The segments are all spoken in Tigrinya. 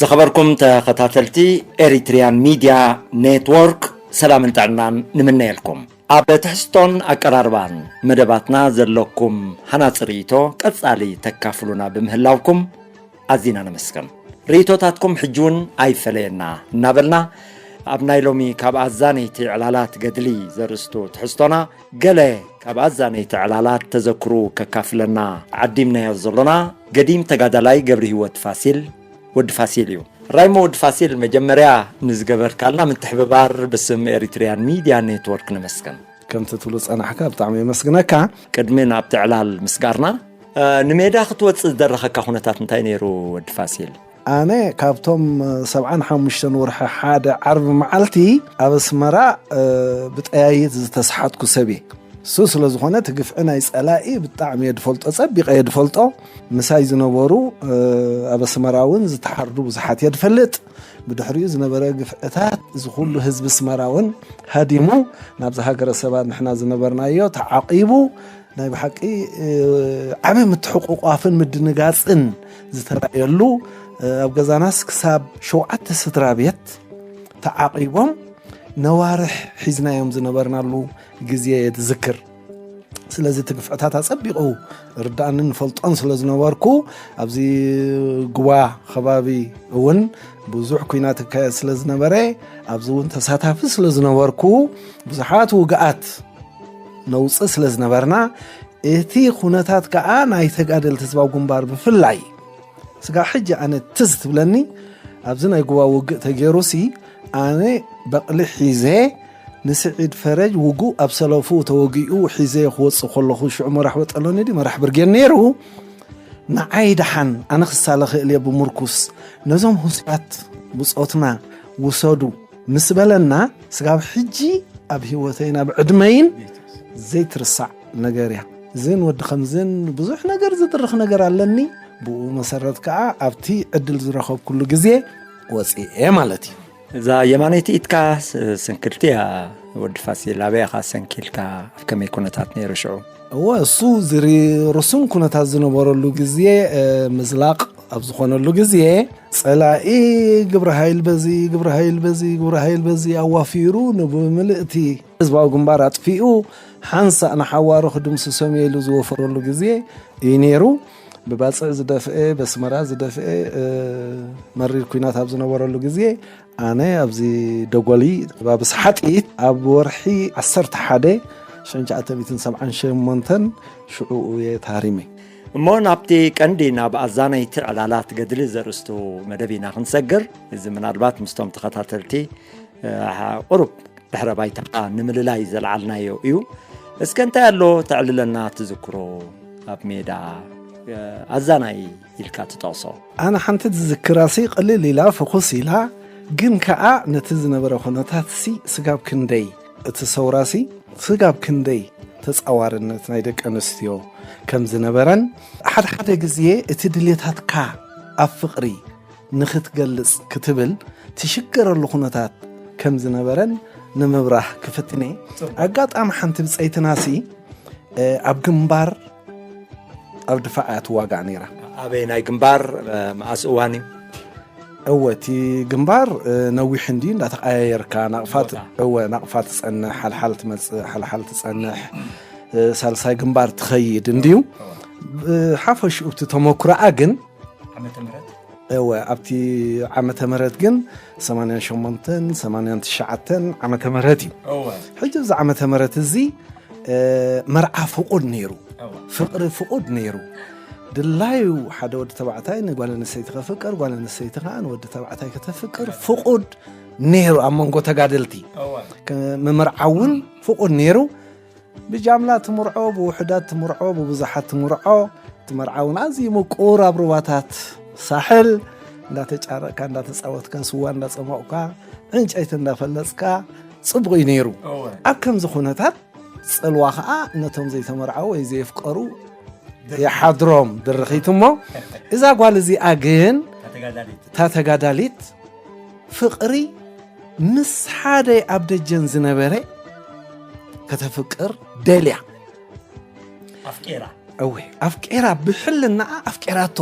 ዝኸበርኩም ተኸታተልቲ ኤሪትሪያን ሚድያ ኔትወርክ፣ ሰላምን ጥዕናን ንምነየልኩም። ኣብ ትሕዝቶን ኣቀራርባን መደባትና ዘለኩም ሃናጺ ርእይቶ ቀጻሊ ተካፍሉና ብምህላውኩም ኣዚና ነመስግን። ርእይቶታትኩም ሕጂ እውን ኣይፈለየና እናበልና፣ ኣብ ናይ ሎሚ ካብ ኣዛነይቲ ዕላላት ገድሊ ዘርእስቱ ትሕዝቶና፣ ገለ ካብ ኣዛነይቲ ዕላላት ተዘክሩ ከካፍለና ዓዲምናዮ ዘሎና ገዲም ተጋዳላይ ገብረ ህይወት ፋሲል፣ ወዲ ፋሲል እዩ። ራይሞ ወዲ ፋሲል፣ መጀመርያ ንዝገበርካልና ምትሕብባር ብስም ኤሪትሪያን ሚድያ ኔትወርክ ነመስግን። ከምቲ ትብሉ ጸናሕካ ብጣዕሚ የመስግነካ። ቅድሚ ናብቲ ዕላል ምስጋርና፣ እ፣ ንሜዳ ክትወጽእ ዝደረኸካ ኩነታት እንታይ ነይሩ ወዲ ፋሲል? ኣነ ካብቶም ሰብዓን ሓሙሽተን ወርሒ ሓደ ዓርቢ መዓልቲ ኣብ ኣስመራ፣ እ፣ ብጠያይት ዝተስሓትኩ ሰብ እየ። እሱ ስለ ዝኾነ እቲ ግፍዒ ናይ ጸላኢ ብጣዕሚ እየ ድፈልጦ፣ ጸቢቐ እየ ድፈልጦ። ምሳይ ዝነበሩ፣ እ፣ ኣብ ኣስመራ እውን ዝተሓርዱ ብዙሓት እየ ድፈልጥ። ብድሕሪኡ ዝነበረ ግፍዕታት፣ እዚ ኩሉ ህዝቢ ኣስመራ እውን ሃዲሙ፣ ናብዚ ሃገረ ሰባት ንሕና ዝነበርናዮ ተዓቂቡ፣ ናይ ብሓቂ፣ እ፣ ዓቢ ምትሕቁቋፍን ምድንጋጽን ዝተራእየሉ፣ እ፣ ኣብ ገዛናስ ክሳብ ሸውዓተ ስድራ ቤት ተዓቂቦም ነዋርሕ ሒዝናዮም ዝነበርናሉ ግዜ እየ ዝዝክር። ስለዚ እቲ ግፍዕታት ኣጸቢቑ ርዳእንን ፈልጦን ስለ ዝነበርኩ፣ ኣብዚ ጉባ ከባቢ እውን ብዙሕ ኲናት ይካየድ ስለ ዝነበረ፣ ኣብዚ እውን ተሳታፊ ስለ ዝነበርኩ፣ ብዙሓት ውግኣት ነውጽእ ስለ ዝነበርና፣ እቲ ኩነታት ከኣ ናይ ተጋደልቲ ህዝባዊ ግንባር ብፍላይ፣ ስጋብ ሕጂ ኣነ ትዝ ትብለኒ፣ ኣብዚ ናይ ጉባ ውግእ ተገይሩሲ፣ ኣነ በቕሊ ሒዘ ንስዒድ ፈረጅ፣ ውጉእ ኣብ ሰለፉ ተወጊኡ ሒዘ ክወጽእ ከለኹ፣ ሽዑ መራሕ ወጠሎኒ ድዩ መራሕ ብርጌድ ነይሩ፣ ንዓይ ደሓን ኣነ ክሳለ ክእል እየ ብምርኩስ፣ ነዞም ህሱያት ብጾትና ውሰዱ ምስ በለና፣ ስጋብ ሕጂ ኣብ ህይወተይን ኣብ ዕድመይን ዘይትርሳዕ ነገር እያ። እዝን ወዲ ከምዝን ብዙሕ ነገር ዝድርኽ ነገር ኣለኒ። ብኡ መሰረት ከኣ ኣብቲ ዕድል ዝረኸብኩሉ ግዜ ወፂኤ ማለት እዩ። እዛ የማነይቲ ኢድካ ስ-፣ ስንክልቲ እያ ወዲ ፋሲል። ኣበይ ኢኻ ሰንኪልካ? ኣብ ከመይ ኩነታት ነይሩ ሽዑ? እወ፣ እሱ ዝሪ-፣ ርሱን ኩነታት ዝነበረሉ ግዜ፣ እ፣ ምዝላቕ ኣብ ዝኾነሉ ግዜ፣ ጸላኢ ግብረ ሃይል በዚ፣ ግብረ ሃይል በዚ፣ ግብረ ሃይል በዚ ኣዋፊሩ፣ ንብምልእቲ ህዝባዊ ግንባር ኣጥፊኡ፣ ሓንሳእ ንሓዋሩ ክድምስሶም እየ ኢሉ ዝወፈረሉ ግዜ እዩ ነይሩ። ብባጽዕ ዝደፍአ፣ በስመራ ዝደፍአ፣ እ፣ መሪር ኲናት ኣብ ዝነበረሉ ግዜ፣ ኣነ ኣብዚ ደጎሊ፣ ባብስ ሓጢት፣ ኣብ ወርሒ ዓሰርተ ሓደ ሽሕን ትሽዓተ ሚእትን ሰብዓን ሸሞንተን ሽዑ እየ ተሃሪመ። እሞ ናብቲ ቀንዲ፣ ናብ ኣዛነይቲ ዕላላት ገድሊ ዘርእስቱ መደብ ኢና ክንሰግር። እዚ ምናልባት ምስቶም ተኸታተልቲ፣ እ፣ ቁሩብ ድሕረ ባይታኻ ንምልላይ ዘልዓልናዮ እዩ። እስከ እንታይ ኣሎ ተዕልለና ትዝክሮ ኣብ ሜዳ፣ እ፣ ኣዛናይ ኢልካ ትጠቕሶ? ኣነ ሓንቲ ዝዝክራሲ ቅልል ኢላ፣ ፍኹስ ኢላ፣ ግን ከኣ ነቲ ዝነበረ ኩነታትሲ ስጋብ ክንደይ እቲ ሰውራሲ ስጋብ ክንደይ ተጻዋርነት ናይ ደቂ ኣንስትዮ ከም ዝነበረን፣ ሓደ ሓደ ግዜ እቲ ድሌታትካ ኣብ ፍቕሪ ንኽትገልጽ ክትብል ትሽገረሉ ኩነታት ከም ዝነበረን ንምብራህ ክፍትን እየ። ጽቡቕ። ኣጋጣሚ ሓንቲ ብጸይትናሲ፣ እ፣ ኣብ ግንባር ኣብ ድፋዕ እያ ትዋጋእ ነይራ። ኣበይ ናይ ግንባር፣ እ፣ መኣስ እዋን እዩ? እወ፣ እቲ ግንባር፣ እ፣ ነዊሕ እንዲ እንዳተቐያየርካ፣ ናቕፋ ት-፣ ቦታ። እወ፣ ናቕፋ ትጸንሕ፣ ሓልሓል ትመጽእ፣ ሓልሓል ትጸንሕ፣ እ፣ ሳልሳይ ግንባር ትኸይድ እንድዩ። እወ። ብ-፣ ሓፈሽኡ እቲ ተመኩሮኣ ግን ዓመተ ምህረት? እወ፣ ኣብቲ ዓመተ ምህረት ግን ሰማንያን ሸሞንተን፣ ሰማንያን ትሽዓተን ዓመተ ምህረት እዩ። እወ። ሕጂ እዚ ዓመተ ምህረት እዚ፣ እ፣ መርዓ ፍቑድ ነይሩ። እወ። ፍቕሪ ፍቑድ ነይሩ። ድላዩ ሓደ ወዲ ተባዕታይ ንጓል ኣንስተይቲ ከፍቅር፣ ጓል ኣንስተይቲ ከኣ ንወዲ ተባዕታይ ከተፍቅር ፍቑድ ነይሩ ኣብ መንጎ ተጋደልቲ። እወ። ከ-፣ ምምርዓው እውን ፍቑድ ነይሩ። ብጃምላ ትምርዖ፣ ብውሑዳት ትምርዖ፣ ብብዙሓት ትምርዖ። እቲ መርዓ እውን ኣዝዩ ምቁር፣ ኣብ ሩባታት ሳሕል እንዳተጫረቕካ፣ እንዳተጻወትካ፣ ስዋ እንዳጸሞቕካ፣ ዕንጨይቲ እንዳፈለጽካ ጽቡቕ እዩ ነይሩ። እወ። ኣብ ከምዚ ኩነታት፣ ጽልዋ ኸኣ ነቶም ዘይተመርዓዉ ወይ ዘየፍቀሩ ድርኺት። ይሓድሮም ድርኺት እሞ፣ እዛ ጓል እዚኣ ግን፣ እታ ተጋዳሊት። እታ ተጋዳሊት፣ ፍቕሪ ምስ ሓደ ኣብ ደጀን ዝነበረ ከተፍቅር ደልያ። ኣፍቂራ። እወ፣ ኣፍቂራ፣ ብሕልናኣ ኣፍቂራቶ።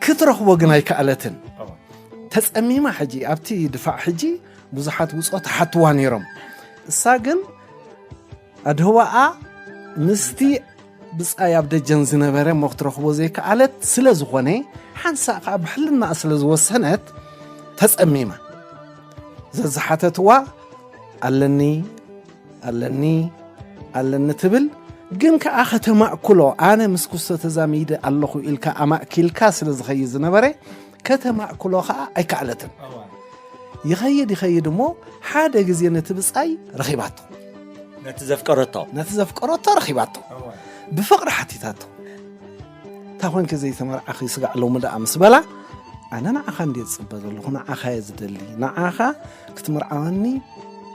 ክትረኽቦ ግን ኣይከኣለትን። እወ። ተጸሚማ ሕጂ ኣብቲ ድፋዕ ሕጂ ብዙሓት ውጾ ተሓትዋ ነይሮም። እሳ ግን ኣድህዋኣ ምስቲ ብጻይ ኣብ ደጀን ዝነበረ እሞ ክትረኽቦ ዘይከኣለት ስለ ዝኾነ፣ ሓንሳእ ከኣ ብሕልናኣ ስለ ዝወሰነት ተጸሚማ። ዘዝሓተትዋ ኣለኒ፣ ኣለኒ፣ ኣለኒ ትብል፣ ግን ከኣ ከተማእክሎ፣ ኣነ ምስ ኩስቶ ተዛሚደ ኣለኹ ኢልካ ኣማእኪልካ ስለ ዝኸይድ ዝነበረ፣ ከተማእክሎ ከኣ ኣይከኣለትን። ይኸይድ ይኸይድ እሞ ሓደ ግዜ ነቲ ብጻይ ረኺባቶ። ነቲ ዘፍቀረቶ። ነቲ ዘፍቀረቶ ረኺባቶ። ብፍቕሪ ሓቲታቶ። "እንታይ ኾንኪ ዘይተመርዓኺ ስጋዕ ሎሚ ደኣ?" ምስ በላ፣ "ኣነ ንዓኻ እንድየ ዝጽበ ዘለኹ፣ ንዓኻ እየ ዝደሊ። ንዓኻ ክትምርዓወኒ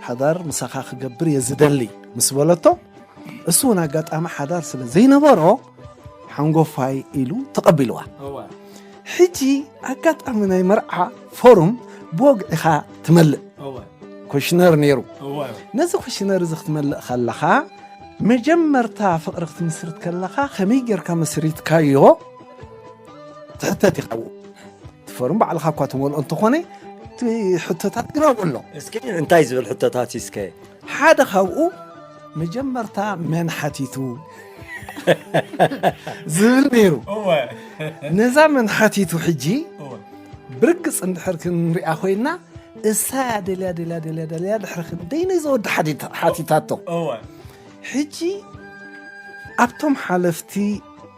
ሓዳር ምሳኻ ክገብር እየ ዝደሊ" ምስ በለቶ፣ እሱ እውን ኣጋጣሚ ሓዳር ስለ ዘይነበሮ ሓንጎፋይ ኢሉ ተቐቢልዋ። ሕጂ ኣጋጣሚ ናይ መርዓ ፎርም ብወግዒኻ ትመልእ። ኮሽነር ነይሩ። ነዚ ኮሽነር እዚ ክትመልእ ከለኻ፣ መጀመርታ ፍቕሪ ክትምስርት ከለኻ ከመይ ጌርካ መስሪትካዮ ትሕተት ኢኻ። እቲ ፎርም ባዕልኻ እኳ ትመልኦ እንተኾነ፣ እቲ ሕቶታት ግን ኣብኡ ኣሎ። እስኪ እንታይ ዝብል ሕቶታት እስከ? ሓደ ካብኡ መጀመርታ መን ሓቲቱ ዝብል ነይሩ። እወ። ነዛ መን ሓቲቱ ሕጂ እወ። ብርግጽ እንድሕር ክንሪኣ ኮይና፣ እሳ እያ ደልያ፣ ደልያ፣ ደልያ፣ ደልያ፣ ድሕሪ ክንደይ ነዚ ወዲ ሓቲታ-፣ ሓቲታቶ። እወ። ሕጂ ኣብቶም ሓለፍቲ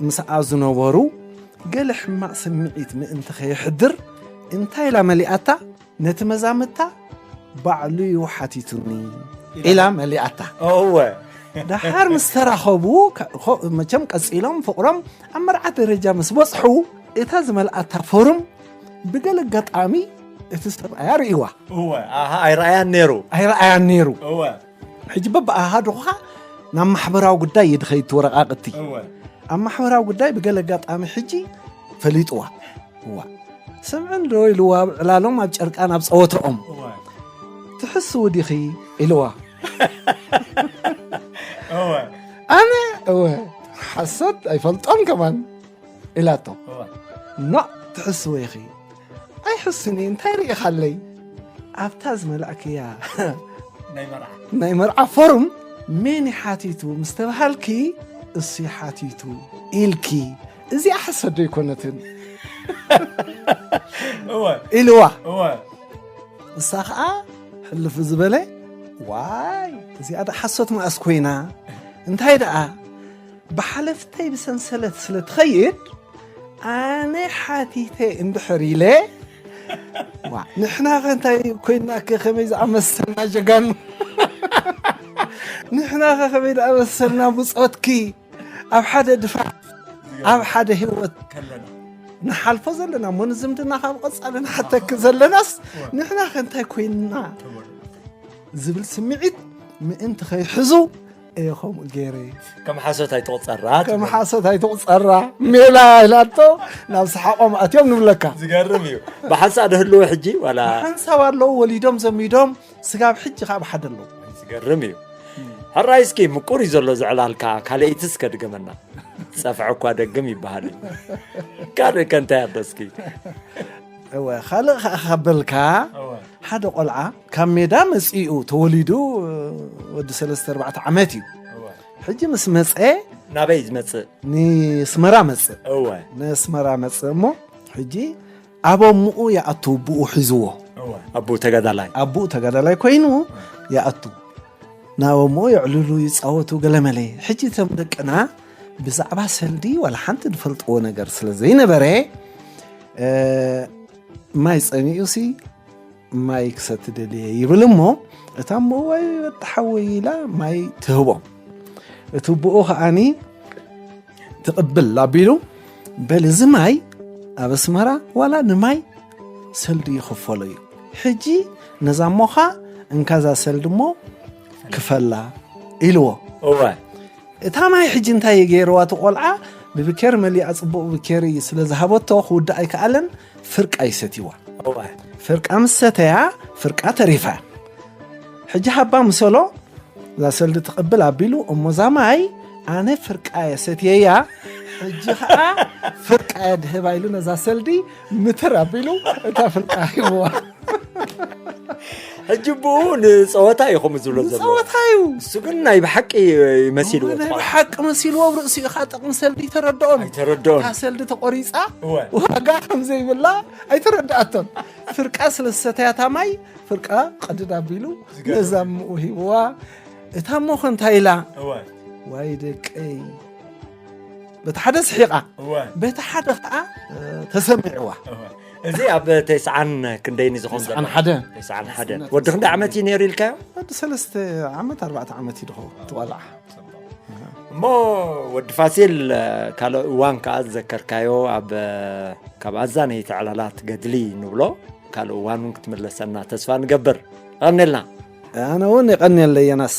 ምስኣ ዝነበሩ ገለ ሕማቕ ስምዒት ምእንቲ ከየሕድር እንታይ ኢላ መሊኣታ? ነቲ መዛምታ ባዕሉ እዩ ሓቲቱኒ ኢላ መሊኣታ። እወ። ደሓር ምስ ተራኸቡ፣ ከ-፣ ኾ-፣ መቸም ቀጺሎም ፍቕሮም ኣብ መርዓ ደረጃ ምስ በጽሑ፣ እታ ዝመልኣታ ፎርም ብገለ ኣጋጣሚ እቲ ሰብኣያ ርእይዋ። እወ፣ ኣሃ፣ ኣይረኣያን ነይሩ። ኣይረኣያን ነይሩ። እወ። ሕጂ በብኣሃዱኻ ናብ ማሕበራዊ ጉዳይ እዩ ድኸይድ እቲ ወረቓቕቲ። እወ። ኣብ ማሕበራዊ ጉዳይ ብገለ ኣጋጣሚ ሕጂ ፈሊጥዋ። እዋ። "ስምዕን ዶ?" ኢልዋ ኣብ ዕላሎም ኣብ ጨርቃን ኣብ ጸወትኦም። እወ። "ትሕስዊ ዲኺ?" ኢልዋ። እወ። ኣነ፣ እወ፣ ሓሶት ኣይፈልጦን ከማን ኢላቶ። እወ። "ኖእ፣ ትሕስዊ ኢኺ?" "ኣይሕስን እየ፣ እንታይ ርኢኻለይ?" "ኣብታ ዝመላእክያ ናይ መርዓ። ናይ መርዓ ፎርም መን ይሓቲቱ ምስ ተባሃልኪ፣ እሱ ይሓቲቱ ኢልኪ፣ እዚኣ ሓሶት ዶ ኣይኮነትን?" እወ። ኢልዋ። እወ። እሳ ኸዓ ሕልፍ ዝበለ፣ "ዋይ፣ እዚኣ ደኣ ሓሶት መኣስ ኮይና?" እንታይ ደኣ ብሓለፍተይ ብሰንሰለት ስለ ትኸይድ፣ ኣነ ሓቲተ እንድሕር ኢለ፣ ዋ፣ ንሕናኸ እንታይ ኮይንናከ ከመይ ዝኣመሰልና ጀጋኑ? ንሕናኸ ከመይ ዝኣመሰልና ብጾትኪ? ኣብ ሓደ ድፋዕ፣ ኣብ ሓደ ህይወት ከለና። ንሓልፎ ዘለና፣ እሞ ንዝምድና ካብ ቀጻሊ ንሓተኪ ዘለናስ፣ ንሕናኸ እንታይ ኮይንና? ዝብል ስምዒት ምእንቲ ከይሕዙ እየ ከምኡ ገይረ። ከም ሓሶት ኣይትቑጸራ ከም ትብል። ሓሶት ኣይትቑጸራ ሜላ ኢላቶ ናብ ሰሓቖም ኣትዮም ንብለካ። ዝገርም እዩ። ብሓንሳእ ዶ ህልዎ ሕጂ ዋላ? ሓንሳብ ኣለዉ፣ ወሊዶም ዘሚዶም፣ ስጋብ ሕጂ ካብ ሓደ ኣለዉ። ዝገርም እዩ። ሕራይ እስኪ ምቁር እዩ ዘሎ ዝዕላልካ፣ ካልኣይቲ እስከ ድገመና። ጸፍዐ እኳ ደግም ይበሃል እዩ። ካልእ ከ እንታይ ኣሎ እስኪ? እወ፣ ካልእ ከኣ ካበልካ፣ እወ። ሓደ ቆልዓ ካብ ሜዳ መጺኡ ተወሊዱ፣ ወዲ ሰለስተ ኣርባዕተ ዓመት እዩ። እወ። ሕጂ ምስ መጸ ናበይ ዝመጽእ? ንስመራ መጽእ። እወ። ንስመራ መጽእ እሞ፣ ሕጂ ኣብ ኣሞኡ ይኣቱ፣ ኣቦኡ ሒዝዎ። እወ። ኣቦኡ ተጋዳላይ። ኣቦኡ ተጋዳላይ ኮይኑ ይኣቱ። ናብ ኣሞኡ የዕልሉ፣ ይጻወቱ፣ ገለመለ። ሕጂ እቶም ደቅና ብዛዕባ ሰልዲ ዋላ ሓንቲ ዝፈልጥዎ ነገር ስለ ዘይነበረ፣ እ፣ ማይ ጸሚኡሲ፣ "ማይ ክሰቲ ደልየ" ይብል እሞ፣ እታ እሞ "ዋይ ወዲ ሓወይ" ኢላ ማይ ትህቦ። እቲ ኣቦኡ ከኣኒ ትቕብል ኣቢሉ፣ "በል እዚ ማይ ኣብ ኣስመራ ዋላ ንማይ ሰልዲ ይኽፈሎ እዩ። ሕጂ ነዛ እሞኻ እንካዛ ሰልዲ እሞ ክፈላ" ኢልዎ። እወ። እታ ማይ ሕጂ እንታይ ገይርዋ? እቲ ቆልዓ ብብኬር መሊኣ፣ ጽቡቕ ብኬር ስለ ዝሃበቶ ክውዳእ ኣይከኣለን፣ ፍርቃ ይሰትይዋ። እወ። ፍርቃ ምስ ሰተያ፣ ፍርቃ ተሪፋ። ሕጂ ሃባ ምሰሎ፣ እዛ ሰልዲ ትቕብል ኣቢሉ፣ እሞ እዛ ማይ ኣነ ፍርቃ እየ ሰትየያ፣ ሕጂ ከዓ ፍርቃ እየ ድህባ ኢሉ ነዛ ሰልዲ ምትር ኣቢሉ እታ ፍርቃ ሂብዋ። ሕጂ ብኡ ንፀወታ ኢኹም ዝብሎ ዘሎ። ፀወታ እዩ። እሱ ግን ናይ ብሓቂ ይመሲልዎ ናይ ትኾን። ብሓቂ መሲልዎ ኣብ ርእሲኡ ከዓ ጥቕሚ ሰልዲ ኣይተረድኦን። ኣይተረድኦን። እታ ሰልዲ ተቆሪፃ እወ። ዋጋ ከም ዘይብላ ኣይተረድኣቶን። ፍርቃ ስለ ዝሰተያታ ማይ ፍርቃ ቀድድ ኣቢሉ ነዛ እምኡ ሂብዋ። እታ እሞ ከ እንታይ ኢላ? እወ። ዋይ ደቀይ፣ በቲ ሓደ ስሒቓ እወ። በቲ ሓደ ከዓ እ፣ ተሰሚዕዋ። እወ። እዚ ኣብ ተስዓን ክንደይን ዝኸውን ዘሎ? ተስዓን ሓደ። ተስዓን ሓደ። ወዲ ክንደይ ዓመት እዩ ነይሩ ኢልካዮ? ወዲ ሰለስተ ዓመት ኣርባዕተ ዓመት እዩ ድኸውን እቲ ቆልዓ። እሞ ወዲ ፋሲል፣ ካልእ እዋን ከዓ ዝዘከርካዮ ኣብ ካብ ኣዛነይቲ ዕላላት ገድሊ ንብሎ ካልእ እዋን እውን ክትምለሰና ተስፋ ንገብር። ቀንልና። ኣነ እውን የቐንየለይ ዮናስ።